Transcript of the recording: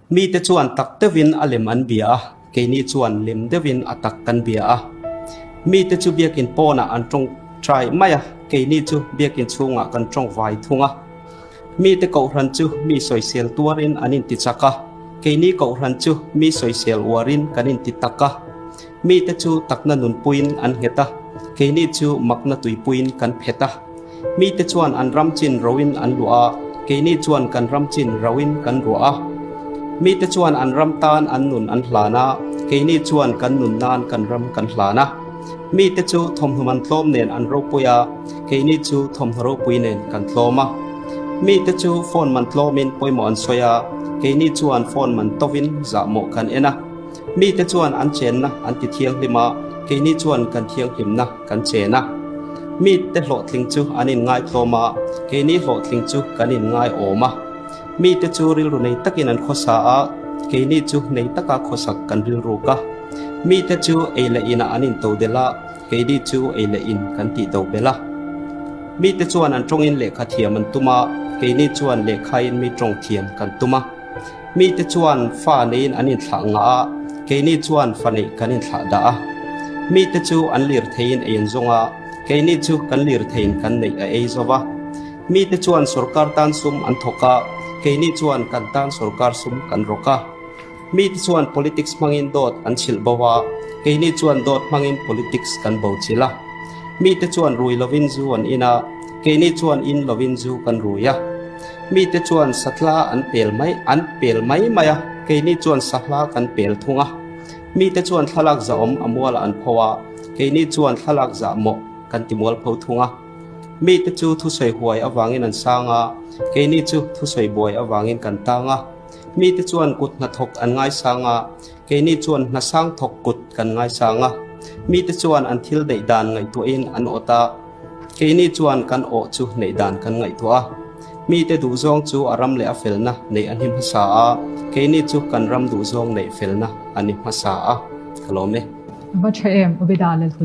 Mite chuan tak deuhin a lem an bia a, keini chuan lem deuhin a tak kan bia a. Mite chu biakin pawnah an tawngtai mai a, keini chu biakin chhungah kan tawngvai thung a. Mite kohhran chu mi sawisel tuarin an inti chak a, keini kohhran chu mi sawisel uarin kan inti tak a. Mite chu takna nunpuiin an nghet a, keini chu makna tuipuiin kan phet a. Mite chuan an ram chin roin an luah a, keini chuan kan ram chin roin kan ruah a. Mite chuan an ram tan an nun an hlan a, keini chuan kan nun nan kan ram kan hlan a. Mite chu thawmhnaw man tlawm nen an ropui a, keini chu thawmhnaw ropui nen kan tlawm a. Mite chu phone man tlawmin pawimawh an sawi a, keini chuan phone man tovin zahmawh kan en a. Mite chuan an chenna an ti thianghlim a, keini chuan kan thianghlimna kan chen a. Mite hlawhtling chu an inngaitlawm a, keini hlawhtling chu kan inngaihawm a. Mite chu rilru nei takin an khawsa a, keini chu nei taka khawsak kan rilruk a. Mite chu ei leh inah an intodelh a, keini chu ei leh in kan tihdo belh a. Mite chuan an tawngin lehkha thiam an tum a, keini chuan lehkhain mi tawng thiam kan tum a. Mite chuan fa neiin an inthlah ngah a, keini chuan fa neih kan inthlah dah a. Mite chu an lir theiin ei an zawng a, keini chu kan lir theiin kan neih a ei zo va. Mite chuan sorkar tan sum an thawk a, keini chuan kan tan sorkar sum kan rawk a. Mite chuan politics hmangin dawt an chhilh bo a, keini chuan dawt hmangin politics kan bo chilh a. Mite chuan rui lovin zu an in a, keini chuan in lovin zu kan rui a. Mite chuan satla an pel mai an pel mai mai a, keini chuan sahla kan pel thung a. Mite chuan thlalak zahawm a mualah an pho a, keini chuan thlalak zahmawh kan ti mual pho thung a. Mite chu thusawi huai avangin an sang a, keini chu thusawi buai avangin kan tang a. Mite chuan kut hnathawk an ngaisang a, keini chuan hnasang thawk kut kan ngaisang a. Mite chuan an thil neih dan ngaihtuahin an awt a, keini chuan kan awh chu neih dan kan ngaihtuah a. Mite duhzawng chu a ram leh a felna neih a ni hmasa a, keini chu kan ram duhzawng neih felna a ni hmasa a. Ka lawm e. A va tha em, Obeda Lalhuli.